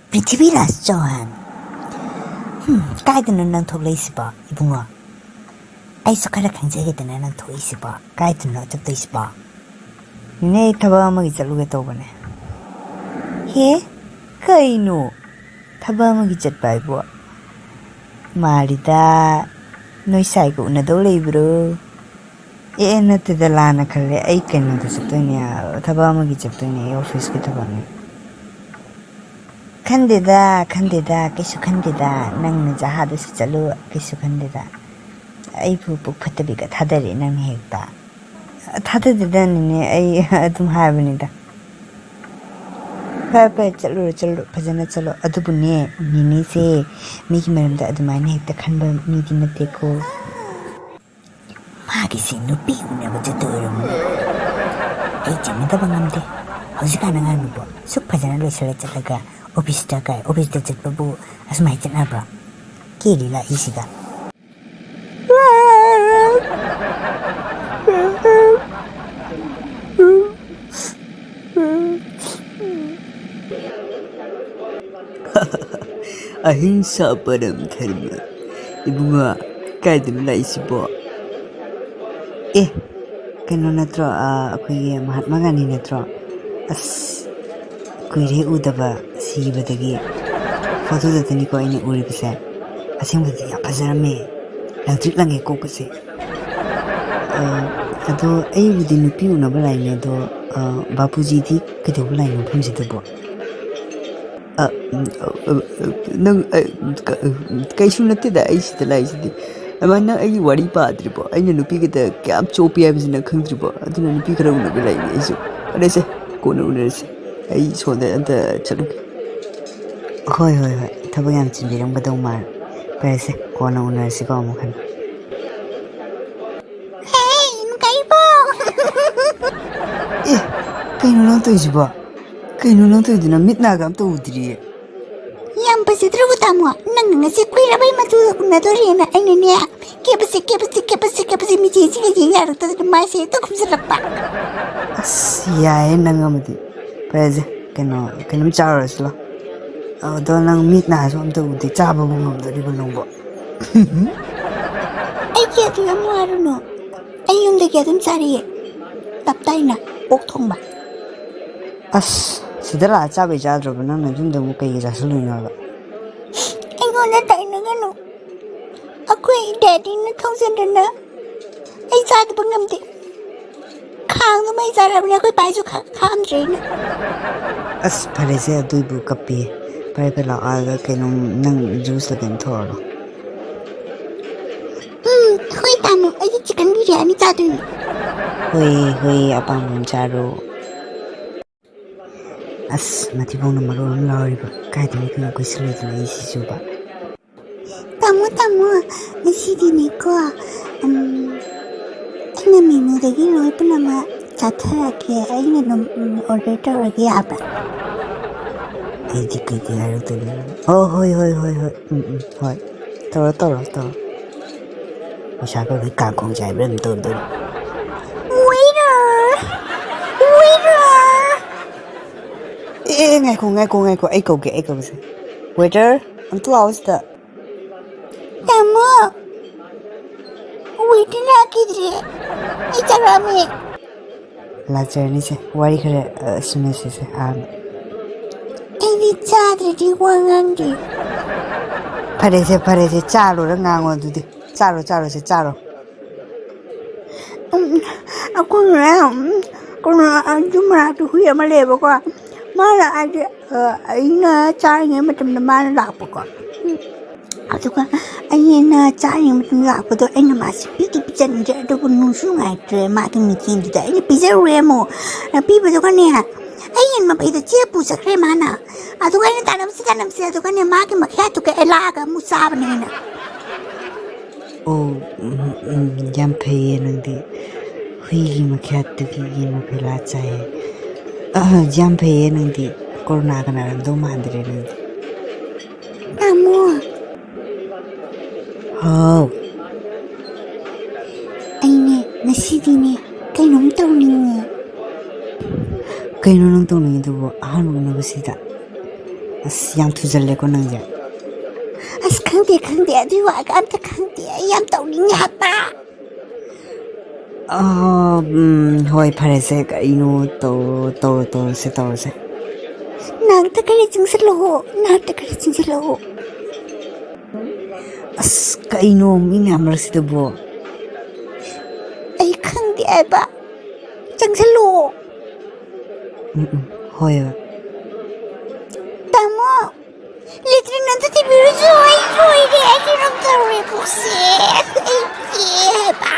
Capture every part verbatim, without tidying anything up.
ꯄ꯭ꯔꯤꯊꯤꯕꯤꯔꯥꯖ ꯆꯧꯍꯥꯟ꯫ ꯍꯝ, ꯀꯥꯏꯗꯅꯣ ꯅꯪ ꯊꯣꯛꯂꯛꯏꯁꯤꯕꯣ, ꯏꯕꯨꯡꯉꯣ? ꯑꯩꯁꯨ ꯈꯔ ꯈꯪꯖꯒꯦꯗꯅ ꯅꯪ ꯊꯣꯛꯏꯁꯤꯕꯣ꯫ ꯀꯥꯏꯗꯅꯣ ꯆꯠꯇꯣꯏꯁꯤꯕꯣ? ꯅꯦ, ꯊꯕꯛ ꯑꯃꯒꯤ ꯆꯠꯂꯨꯒꯦ ꯇꯧꯕꯅꯦ꯫ ꯍꯦ? ꯀꯩꯅꯣ? ꯊꯕꯛ ꯑꯃꯒꯤ ꯆꯠꯄ ꯍꯥꯏꯕꯨ? ꯃꯥꯜꯂꯤꯗ, ꯅꯣꯏ ꯁꯥꯏꯒ ꯎꯅꯗꯧ ꯂꯩꯕ꯭ꯔꯣ? ꯑꯦ, ꯅꯠꯇꯦꯗ, ꯂꯥꯟꯅ ꯈꯜꯂꯦ꯫ ꯑꯩ ꯀꯩꯅꯣꯗ ꯆꯠꯇꯣꯏꯅꯦ, ꯊꯕꯛ ꯑꯃꯒꯤ ꯆꯠꯇꯣꯏꯅꯦ, ꯑꯩ ꯑꯣꯐꯤꯁꯀꯤ ꯊꯕꯛꯅꯦ꯫ ꯈꯟꯗꯦꯗ, ꯈꯟꯗꯦꯗ, ꯀꯩꯁꯨ ꯈꯟꯗꯦꯗ꯫ ꯅꯪꯅ ꯖꯍꯥꯗꯁꯨ ꯆꯠꯂꯨ, ꯀꯩꯁꯨ ꯈꯟꯗꯦꯗ꯫ ꯑꯩꯕꯨ ꯄꯨꯛ ꯐꯠꯇꯕꯤꯒ ꯊꯥꯗꯔꯦ ꯅꯪꯅ ꯍꯦꯛꯇ꯫ ꯊꯥꯗꯗꯦꯗ ꯅꯦꯅꯦ, ꯑꯩ ꯑꯗꯨꯝ ꯍꯥꯏꯕꯅꯤꯗ꯫ ꯐꯔꯦ, ꯐꯔꯦ, ꯆꯠꯂꯨꯔꯣ, ꯆꯠꯂꯨꯔꯣ, ꯐꯖꯅ ꯆꯠꯂꯣ꯫ ꯑꯗꯨꯕꯨꯅꯦ, ꯅꯦꯅꯦꯁꯦ ꯃꯤꯒꯤ ꯃꯔꯝꯗ ꯑꯗꯨꯃꯥꯏꯅ ꯍꯦꯛꯇ ꯈꯟꯕ ꯃꯤꯗꯤ ꯅꯠꯇꯦꯀꯣ꯫ ꯃꯥꯒꯤꯁꯦ ꯅꯨꯄꯤ ꯎꯅꯕ ꯆꯠꯇ ꯑꯣꯏꯔꯝꯃꯅꯤ꯫ ꯑꯩ ꯆꯤꯡꯅꯗꯕ ꯉꯝꯗꯦ꯫ ꯍꯧꯖꯤꯛꯀꯥꯟ ꯑꯉꯥꯡ ꯅꯨꯄꯥ ꯁꯨꯛ ꯐꯖꯅ ꯂꯣꯏꯁꯤꯜꯂ ꯆꯠꯂꯒ ꯑꯣꯐꯤꯁꯇ ꯀꯥꯏ, ꯑꯣꯐꯤꯁꯇ ꯆꯠꯄꯕꯨ ꯑꯁꯨꯃꯥꯏꯅ ꯆꯠꯅꯕ꯭ꯔꯣ? ꯀꯦꯔꯤ ꯂꯥꯛꯏꯁꯤꯒ꯫ ꯑꯍꯤꯡꯁꯥ ꯄꯔꯝ ꯙꯔꯃ꯫ ꯏꯕꯨꯡꯉꯣ, ꯀꯥꯏꯗꯅꯣ ꯂꯥꯛꯏꯁꯤꯕꯣ? ꯑꯦ, ꯀꯩꯅꯣ ꯅꯠꯇ꯭ꯔꯣ, ꯑ, ꯑꯩꯈꯣꯏꯒꯤ ꯃꯍꯥꯠꯃꯥ ꯒꯥꯟꯙꯤ ꯅꯠꯇ꯭ꯔꯣ? ꯑꯁ, ꯀꯨꯏꯔꯦ ꯎꯗꯕ, ꯁꯤꯈꯤꯕꯗꯒꯤ꯫ ꯐꯣꯇꯣꯗꯇꯅꯤꯀꯣ ꯑꯩꯅ ꯎꯔꯤꯕꯁꯦ꯫ ꯑꯁꯦꯡꯕꯗꯤ ꯌꯥꯝ ꯐꯖꯔꯝꯃꯦ, ꯂꯪꯇ꯭ꯔꯤꯛ ꯂꯪꯉꯦ ꯀꯣꯛꯀꯁꯦ꯫ ꯑ, ꯑꯗꯣ ꯑꯩꯕꯨꯗꯤ ꯅꯨꯄꯤ ꯎꯅꯕ ꯂꯥꯛꯏꯅꯦ, ꯑꯗꯣ, ꯑ, ꯕꯥꯄꯨꯖꯤꯗꯤ ꯀꯩꯗꯧꯕ ꯂꯥꯛꯏꯅꯣ ꯃꯐꯝꯁꯤꯗꯕꯣ? ꯑ, ꯎꯝ, ꯑ, ꯑ, ꯑ, ꯅꯪ, ꯑ, ꯀ-, ꯑ, ꯀꯩꯁꯨ ꯅꯠꯇꯦꯗ, ꯑꯩ ꯁꯤꯗ ꯂꯥꯛꯏꯁꯤꯗꯤ꯫ ꯑꯗꯨꯃꯥꯏꯅ ꯅꯪ ꯑꯩꯒꯤ ꯋꯥꯔꯤ ꯄꯥꯗ꯭ꯔꯤꯕꯣ? ꯑꯩꯅ ꯅꯨꯄꯤꯒꯤꯗ ꯀꯌꯥꯝ ꯆꯣꯞꯄꯤ ꯍꯥꯏꯕꯁꯤ ꯅꯪ ꯈꯪꯗ꯭ꯔꯤꯕꯣ? ꯑꯗꯨꯅ ꯅꯨꯄꯤ ꯈꯔ ꯎꯅꯕ ꯂꯥꯛꯏꯅꯦ ꯑꯩꯁꯨ꯫ ꯐꯔꯦꯁꯦ, ꯀꯣꯟꯅ ꯎꯅꯔꯁꯤ꯫ ꯑꯩ ꯁꯣꯝꯗ ꯑꯝꯇ ꯆꯠꯂꯨꯒꯦ꯫ ꯍꯣꯏ, ꯍꯣꯏ, ꯍꯣꯏ꯫ ꯊꯕꯛ ꯌꯥꯝ ꯆꯤꯟꯕꯤꯔꯝꯒꯗꯧ ꯃꯥꯜꯂꯦ꯫ ꯐꯔꯦꯁꯦ, ꯀꯣꯟꯅ ꯎꯅꯔꯁꯤꯀꯣ ꯑꯃꯨꯛ ꯍꯟꯅ꯫ ꯍꯦ, ꯏꯃꯥ ꯀꯩꯕꯣ! ꯑꯦ, ꯀꯩꯅꯣ ꯅꯪ ꯇꯧꯔꯤꯁꯤꯕꯣ? ꯀꯩꯅꯣ ꯅꯪ ꯇꯧꯔꯤꯗꯨꯅ? ꯃꯤꯠ ꯅꯥꯒ ꯑꯝꯇ ꯎꯗ꯭ꯔꯤꯌꯦ꯫ ꯌꯥꯝ ꯐꯖꯗ꯭ꯔꯕ ꯇꯥꯃꯣ? ꯅꯪ ꯉꯁꯤ ꯀꯨꯏꯔꯕꯩ ꯃꯇꯨꯡꯗ ꯎꯅꯗꯣꯔꯦꯅ ꯑꯩꯅꯅꯦ, ꯀꯦꯕꯁꯦ, ꯀꯦꯕꯁꯦ, ꯀꯦꯕꯁꯦ, ꯀꯦꯕꯁꯦ, ꯃꯤꯆꯦꯟꯁꯤꯒ ꯌꯦꯡ ꯌꯥꯔꯛꯇꯗꯅ ꯃꯥꯏꯁꯦ ꯍꯦꯛꯇ ꯈꯨꯝꯖꯤꯜꯂꯛꯄ꯫ ꯑꯁ, ꯌꯥꯏꯌꯦ ꯅꯪ ꯑꯃꯗꯤ꯫ ꯐꯔꯦꯁꯦ, ꯀꯩꯅꯣ, ꯀꯩꯅꯣꯝ ꯆꯥꯔꯨꯔꯁꯤ ꯂꯥꯎ꯫ ꯑꯗꯣ ꯅꯪ ꯃꯤꯠ ꯅꯥꯁꯨ ꯑꯝꯇ ꯎꯗꯦ, ꯆꯥꯕꯕꯨ ꯉꯝꯗꯣꯔꯤꯕ ꯅꯪꯕꯣ? ꯑꯩꯒꯤ ꯑꯗꯨ ꯌꯥꯝ ꯋꯥꯔꯨꯅꯨ, ꯑꯩ ꯌꯨꯝꯗꯒꯤ ꯑꯗꯨꯝ ꯆꯥꯔꯤꯌꯦ, ꯇꯞ ꯇꯥꯏꯅ ꯑꯣꯛ ꯊꯣꯡꯕ꯫ ꯑꯁ, ꯁꯤꯗ ꯂꯥꯛꯑ ꯆꯥꯕꯩ ꯆꯥꯗ꯭ꯔꯕ? ꯅꯪꯅ ꯌꯨꯝꯗ ꯑꯃꯨꯛ ꯀꯩꯒꯤ ꯆꯥꯁꯤꯜꯂꯨꯏꯅꯣꯕ? ꯑꯩꯉꯣꯟꯗ ꯇꯥꯏꯅꯒꯅꯨ, ꯑꯩꯈꯣꯏ ꯗꯦꯗꯤꯅ ꯊꯧꯖꯗꯅ ꯑꯩ ꯆꯥꯗꯕ ꯉꯝꯗꯦ꯫ ꯈꯥꯡꯗꯣ ꯃꯩ ꯆꯥꯔꯕꯅꯦ, ꯑꯩꯈꯣꯏ ꯄꯥꯏꯁꯨ ꯈꯥ-, ꯈꯥꯝꯗ꯭ꯔꯦꯅ꯫ ꯑꯁ, ꯐꯔꯦꯁꯦ, ꯑꯗꯨꯏꯕꯨ ꯀꯞꯄꯤ꯫ ꯐꯔꯦ, ꯐꯔꯦ, ꯂꯥꯛꯑꯣ, ꯑꯥꯗ ꯀꯩꯅꯣꯝ ꯅꯪ ꯖꯨꯁꯂ ꯀꯩꯅꯣꯝ ꯊꯛꯑꯣꯔꯣ? ꯎꯝ, ꯍꯣꯏ ꯇꯥꯃꯣ, ꯑꯩꯗꯤ ꯆꯤꯀꯟ ꯕꯤꯔꯌꯥꯅꯤ ꯆꯥꯗꯣꯏꯅꯦ꯫ ꯍꯣꯏ, ꯍꯣꯏ, ꯑꯄꯥꯝꯕ ꯑꯃ ꯆꯥꯔꯣ꯫ ꯑꯁ, ꯃꯊꯤꯕꯣꯡꯅ ꯃꯔꯣꯜ ꯑꯃ ꯂꯥꯎꯔꯤꯕ, ꯀꯥꯏꯗꯒꯤ ꯀꯩꯅꯣ ꯀꯣꯏꯁꯤꯜꯂꯨꯗꯅ ꯑꯩ ꯁꯤꯁꯨꯕ꯫ ꯇꯥꯃꯣ, ꯇꯥꯃꯣ, ꯉꯁꯤꯗꯤꯅꯦꯀꯣ, ꯎꯝ, ꯑꯩꯅ ꯃꯦꯅꯨꯗꯒꯤ ꯂꯣꯏ ꯄꯨꯝꯅꯃꯛ ꯆꯥꯊꯔꯛꯀꯦ꯫ ꯑꯩꯅ ꯑꯗꯨꯝ, ꯎꯝ, order ꯇꯧꯔꯒꯦ ꯌꯥꯕ꯭ꯔꯥ? ꯑꯩꯗꯤ ꯀꯩꯀꯩ ꯍꯥꯏꯔꯛꯇꯣꯏꯅꯣ? ꯑꯣ, ꯍꯣꯏ, ꯍꯣꯏ, ꯍꯣꯏ, ꯍꯣꯏ꯫ ꯎꯝ, ꯎꯝ, ꯍꯣꯏ꯫ ꯇꯧꯔꯣ, ꯇꯧꯔꯣ, ꯇꯧꯔꯣ꯫ ꯄꯩꯁꯥ ꯈꯔ ꯈꯔ ꯀꯥꯡꯈꯣꯡ ꯆꯥꯏꯕ꯭ꯔꯥ ꯑꯗꯨꯝ ꯇꯧꯗꯣꯏꯅꯤ꯫ Waiter! Waiter! ꯑꯦ, ꯑꯦ, ꯉꯥꯏꯈꯣ, ꯉꯥꯏꯈꯣ, ꯉꯥꯏꯈꯣ, ꯑꯩ ꯀꯧꯒꯦ, ꯑꯩ ꯀꯧꯒꯦ꯫ Waiter, ꯑꯝꯇ ꯂꯥꯛꯑꯣ ꯁꯤꯗ꯫ ꯇꯥꯃꯣ, waiter ꯂꯥꯛꯈꯤꯗ꯭ꯔꯦ꯫ ꯑꯩ ꯆꯥꯛ ꯂꯥꯝꯃꯦ꯫ ꯂꯥꯛꯆꯔꯅꯤꯁꯦ, ꯋꯥꯔꯤ ꯈꯔ, ꯑ, ꯁꯤꯟꯅꯁꯤꯁꯦ ꯑꯍꯥꯟꯕ꯫ ꯑꯩꯗꯤ ꯆꯥꯗ꯭ꯔꯗꯤ ꯋꯥ ꯉꯥꯡꯗꯦ꯫ ꯐꯔꯦꯁꯦ, ꯐꯔꯦꯁꯦ, ꯆꯥꯔꯨꯔ ꯉꯥꯡꯉꯣ ꯑꯗꯨꯗꯤ꯫ ꯆꯥꯔꯣ, ꯆꯥꯔꯣꯁꯦ, ꯆꯥꯔꯣ꯫ ꯎꯝ, ꯑꯩꯈꯣꯏꯅꯦ, ꯎꯝ, ꯀꯩꯅꯣ, ꯑ, ꯌꯨꯝ ꯃꯅꯥꯛꯇ ꯍꯨꯏ ꯑꯃ ꯂꯩꯌꯦꯕꯀꯣ꯫ ꯃꯥꯅ ꯍꯥꯏꯗꯤ, ꯑ, ꯑꯩꯅ ꯆꯥꯔꯤꯉꯩ ꯃꯇꯝꯗ ꯃꯥꯅ ꯂꯥꯛꯄꯀꯣ꯫ ꯎꯝ, ꯑꯗꯨꯒ ꯑꯩꯅ ꯆꯥꯔꯤꯉꯩ ꯃꯇꯝꯗ ꯂꯥꯛꯄꯗꯣ ꯑꯩꯅ ꯃꯥꯁꯦ ꯄꯤꯗꯤ ꯄꯤꯖꯅꯤꯡꯗ꯭ꯔꯦ, ꯑꯗꯨꯕꯨ ꯅꯨꯡꯁꯨ ꯅꯨꯡꯉꯥꯏꯇ꯭ꯔꯦ ꯃꯥꯒꯤ ꯃꯤꯠꯌꯦꯡꯗꯨꯗ꯫ ꯑꯩꯅ ꯄꯤꯖꯔꯨꯔꯦ ꯑꯃꯨꯛ꯫ ꯑ, ꯄꯤꯕꯗꯨꯒꯅꯦ, ꯑꯩ ꯌꯦꯟ ꯃꯐꯩꯗꯣ ꯆꯦ ꯄꯨ ꯆꯠꯈ꯭ꯔꯦ ꯃꯥꯅ꯫ ꯑꯗꯨꯒ ꯑꯩꯅ ꯇꯥꯟꯅꯕꯁꯤ ꯇꯥꯟꯅꯕꯁꯤ, ꯑꯗꯨꯒꯅꯦ ꯃꯥꯒꯤ ꯃꯈꯌꯥꯠꯇꯨ ꯀꯛꯑꯦ ꯂꯥꯛꯑꯒ ꯑꯃꯨꯛ ꯆꯥꯕꯅꯦ ꯑꯩꯅ꯫ ꯑꯣ, ꯎꯝ, ꯎꯝ, ꯌꯥꯝ ꯐꯩꯌꯦ ꯅꯪꯗꯤ꯫ ꯍꯨꯏꯒꯤ ꯃꯈꯌꯥꯠꯇꯒꯤ ꯌꯦꯟ ꯃꯐꯩ ꯂꯥ ꯆꯥꯏꯌꯦ꯫ ꯑꯍ, ꯌꯥꯝ ꯐꯩꯌꯦ ꯅꯪꯗꯤ꯫ ꯀꯣꯔꯣꯅꯥꯒ ꯅꯥꯔꯝꯗꯧ ꯃꯥꯟꯗ꯭ꯔꯦ ꯅꯪꯗꯤ꯫ ꯇꯥꯃꯣ꯫ ꯍꯥꯎ꯫ ꯑꯩꯅꯦ, ꯉꯁꯤꯗꯤꯅꯦ, ꯀꯩꯅꯣꯝ ꯇꯧꯅꯤꯡꯉꯦ꯫ ꯀꯩꯅꯣ ꯅꯪ ꯇꯧꯅꯤꯡꯉꯤꯗꯨꯕꯨ ꯑꯍꯥꯟꯕ ꯎꯅꯕꯁꯤꯗ? ꯑꯁ, ꯌꯥꯝ ꯊꯨꯖꯜꯂꯦꯀꯣ ꯅꯪꯁꯦ꯫ ꯑꯁ, ꯈꯪꯗꯦ, ꯈꯪꯗꯦ, ꯑꯗꯨꯏ ꯋꯥꯒ ꯑꯝꯇ ꯈꯪꯗꯦ꯫ ꯑꯩ ꯌꯥꯝ ꯇꯧꯅꯤꯡꯉꯦ ꯍꯥꯏꯕ꯫ ꯑꯣ, ꯎꯝ, ꯍꯣꯏ, ꯐꯔꯦꯁꯦ꯫ ꯀꯩꯅꯣ, ꯇꯧꯔꯣ, ꯇꯧꯔꯣ, ꯇꯧꯔꯁꯦ, ꯇꯧꯔꯁꯦ꯫ ꯅꯥꯛꯇ ꯈꯔ ꯆꯪꯁꯤꯜꯂꯛꯑꯣ, ꯅꯥꯛꯇ ꯈꯔ ꯆꯪꯁꯤꯜꯂꯛꯑꯣ꯫ ꯑꯁ, ꯀꯩꯅꯣ ꯃꯤ ꯃꯌꯥꯝ ꯃꯔꯛꯁꯤꯗꯕꯣ? ꯑꯩ ꯈꯪꯗꯦ ꯍꯥꯏꯕ꯫ ꯆꯪꯁꯤꯜꯂꯛꯑꯣ꯫ ꯎꯝ, ꯎꯝ, ꯍꯣꯏ, ꯍꯣꯏ꯫ ꯇꯥꯃꯣ, ꯂꯦꯇ꯭ꯔꯤꯟ ꯑꯝꯇ ꯊꯤꯕꯤꯔꯨꯆꯣ, ꯑꯩ ꯂꯣꯏꯔꯦ, ꯑꯩ ꯀꯩꯅꯣꯝ ꯇꯧꯔꯦ, ꯄꯨꯛꯁꯦ꯫ ꯑꯩ ꯄꯦ ꯍꯥꯏꯕ꯫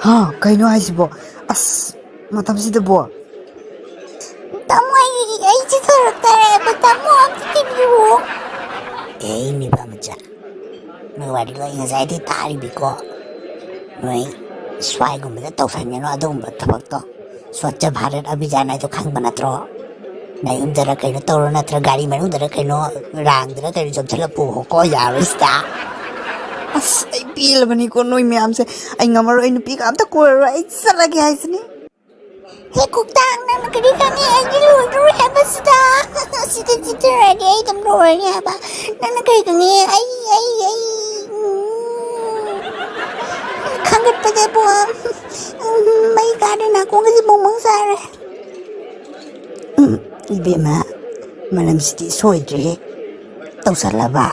ꯍꯥ, ꯀꯩꯅꯣ ꯍꯥꯏꯁꯤꯕꯣ? ꯑꯁ, ꯃꯇꯝꯁꯤꯗꯕꯣ? ꯇꯥꯃꯣ, ꯑꯩ, ꯑꯩ ꯆꯤꯊꯔꯛꯇꯔꯦꯕ, ꯇꯥꯃꯣ, ꯑꯝꯇ ꯊꯤꯕꯤꯔꯛꯑꯣ꯫ ꯑꯦ, ꯅꯤꯄꯥ ꯃꯆꯥ, ꯅꯣꯏ ꯋꯥꯔꯤ ꯂꯣꯏ ꯉꯁꯥꯏꯗꯩ ꯇꯥꯔꯤꯕꯤꯀꯣ꯫ ꯅꯣꯏ ꯁ꯭ꯋꯥꯏꯒꯨꯝꯕꯗ ꯇꯧꯁꯟꯒꯅꯨ ꯑꯗꯨꯒꯨꯝꯕ ꯊꯕꯛꯇꯣ꯫ ꯁ꯭ꯋꯥꯆ ꯚꯥꯔꯠ ꯑꯚꯤꯌꯥꯟ ꯍꯥꯏꯗꯣ ꯈꯪꯕ ꯅꯠꯇ꯭ꯔꯣ? ꯅꯌꯨꯝꯗꯔ ꯀꯩꯅꯣ ꯇꯧꯔꯣ, ꯅꯠꯇ꯭ꯔ ꯒꯥꯔꯤ ꯃꯅꯨꯡꯗꯔ ꯀꯩꯅꯣ, ꯔꯥꯡꯗꯔ ꯀꯩꯅꯣ ꯆꯣꯞꯁꯜꯂ ꯄꯨꯈꯣꯀꯣ, ꯌꯥꯔꯣꯏ ꯁꯤꯗ꯫ ꯑꯁ, ꯑꯩ ꯄꯦꯜꯂꯕꯅꯤꯀꯣ ꯅꯣꯏ ꯃꯌꯥꯝꯁꯦ꯫ ꯑꯩ ꯉꯝꯃꯔꯣꯏ, ꯑꯩ ꯅꯨꯄꯤꯒ ꯑꯝꯇ ꯀꯣꯏꯔꯔꯣꯏ, ꯑꯩ ꯆꯠꯂꯒꯦ ꯍꯥꯏꯁꯤꯅꯤ꯫ ꯍꯦ ꯀꯣꯛꯇꯥꯡ, ꯅꯪꯅ ꯀꯔꯤ ꯈꯪꯉꯤ? ꯑꯩꯗꯤ ꯂꯣꯏꯗꯣꯔꯦ ꯍꯥꯏꯕꯁꯤꯗ꯫ ꯁꯤꯗ ꯆꯤꯠꯊꯔꯗꯤ ꯑꯩ ꯑꯗꯨꯝ ꯂꯣꯏꯔꯅꯤ ꯍꯥꯏꯕ꯫ ꯅꯪꯅ ꯀꯔꯤ ꯈꯪꯉꯤ? ꯑꯩ, ꯑꯩ, ꯑꯩ, ꯎꯝ, ꯈꯪꯒꯠꯄꯗ ꯏꯕꯨꯡꯉꯣ, ꯎꯝ, ꯃꯩ ꯀꯥꯔꯦ, ꯅꯥꯀꯣꯡꯒꯁꯦ ꯕꯣꯡ ꯕꯣꯡ ꯁꯥꯔꯦ꯫ ꯎꯝ, ꯏꯕꯦꯝꯃ, ꯃꯅꯝꯁꯤꯗꯤ ꯁꯣꯏꯗ꯭ꯔꯦꯍꯦ꯫ ꯇꯧꯁꯜꯂꯕ?